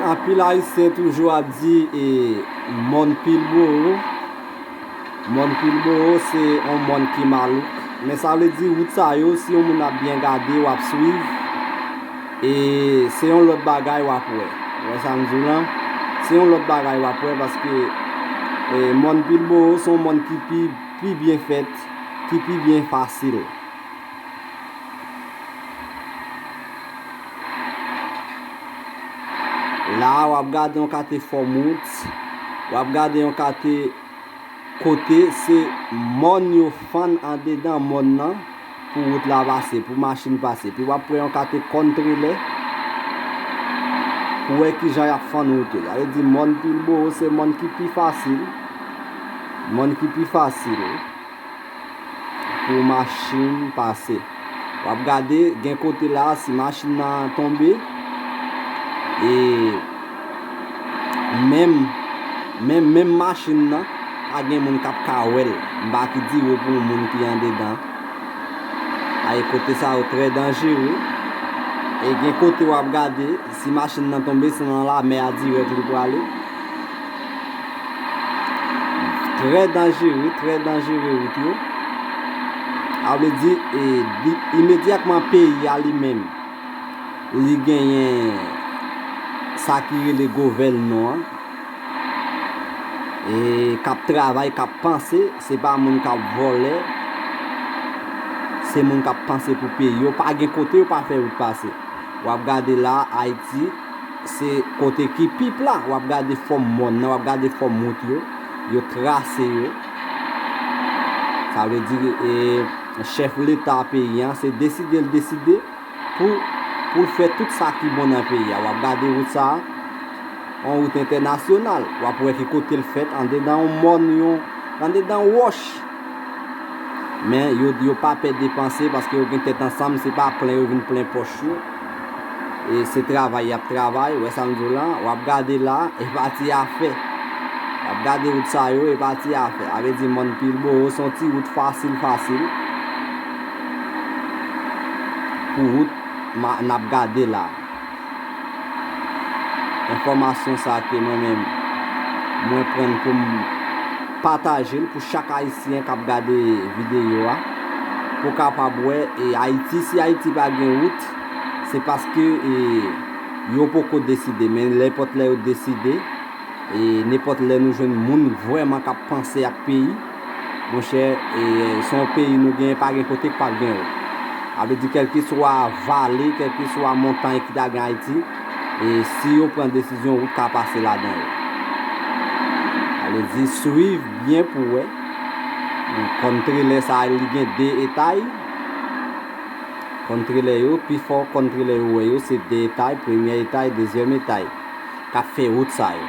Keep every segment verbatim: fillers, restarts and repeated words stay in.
Anpil Ayisyen toujou ap di e, mòn Pilbowo. Mòn Pilbowo se yon mòn ki malouk. Men sa vle di wout sa yo, si yon moun ap byen gade, w ap swiv, e se yon lòt bagay w ap wè. Ou wè sa m di w lan? Se yon lòt bagay w ap wè paske e, mòn Pilbowo se yon mòn ki pi, pi byen fèt, ki pi byen fasil. La a, w ap gade yon kate fòm wout, w ap gade yon kate kote se mòn yo fann andedan mòn nan pou wout la pase, pou machin pase. Epi w ap wè yon kate kòn trelè pou wè kijan y ap fann wout yo. Sa vle di mòn Pilbowo se mòn ki pi fasil, mòn ki pi fasil pou machin pase. W ap gade, gen kote la, si machin nan tonbe, e menm, menm, menm machin nan, pa gen moun k ap ka wè l. M pa ki di w pou yon moun ki andedan. Ay, kote sa yo trè danjere. E gen kote w ap gade, si machin nan tonbe, se nan lamè a dirèk li prale. Trè danjere, trè danjere wout yo. A vle di, e, di, imedyatman peyi a li menm, li genyen sa ki rele gouvènman an, e k ap travay, k ap panse, se pa moun k ap vòlè, se moun k ap panse pou peyi yo, pa gen kote yo pa fè wout pase. W ap gade la, Ayiti, se kote ki pi pla. W ap gade fòm mòn nan, w ap gade fòm wout yo, yo trase yo. Sa vle di, e, chèf leta peyi an, se deside l deside pou, pou l fè tout sa ki bon nan peyi a. W ap gade wout sa a, yon wout entènasyonal. W ap wè ki kote l fèt, andedan yon mòn, yon, andedan wòch. Men yo, yo pa pè depanse paske yo gen tèt ansanm, se pa plen yo vin plen pòch yo. E se travay y ap travay, ou wè sa m di w lan, w ap gade la, e pa ti afè. W ap gade wout sa yo, e pa ti afè. A vle di mòn Pilbowo se yon ti wout fasil, fasil. Pou wout ma-, n ap gade la. Enfòmasyon sa ke mwen menm, mwen pran pou m pataje l pou chak Ayisyen k ap gade videyo a, pou kapab wè, e Ayiti, si Ayiti pa gen wout, se paske, e, yo poko deside, men nenpòt lè yo deside, e nenpòt lè nou jwenn moun vrèman k ap panse ak peyi, monchè, e, se yon peyi nou genyen, pa gen kote k p ap gen wout. A vle di, kèlkeswa vale, kèlkeswa montay ki ta gen Ayiti, e si yo pran desizyon, wout ka pase ladan yo. Sa vle di, swiv byen pou wè. Kòn trelè sa a, li gen de etay. Kòn trelè yo, pifò kòn trelè yo wè yo, se de etay, premye etay, dezyèm etay, k ap fè wout sa yo.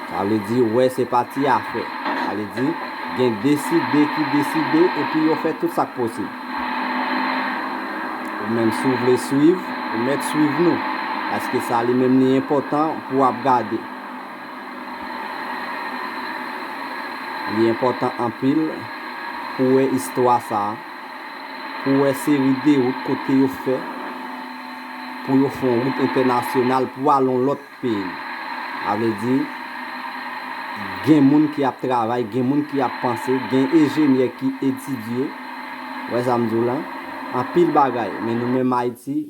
Sa vle di, wè, se pa ti afè. Sa vle di, gen deside ki deside, epi yo fè tout sa k posib. Ou menm, si w vle swiv, ou mèt swiv nou. Paske sa li menm, li enpòtan pou w ap gade. Li enpòtan anpil pou w wè istwa sa a, pou w wè seri de wout kote yo fè, pou yo fè yon wout entènasyonal pou al yon lòt peyi. Sa vle di, gen moun ki ap travay, gen moun ki ap panse, gen enjenyè ki etidye. Ou wè sa m di w lan? Anpil bagay. Men nou menm Ayiti,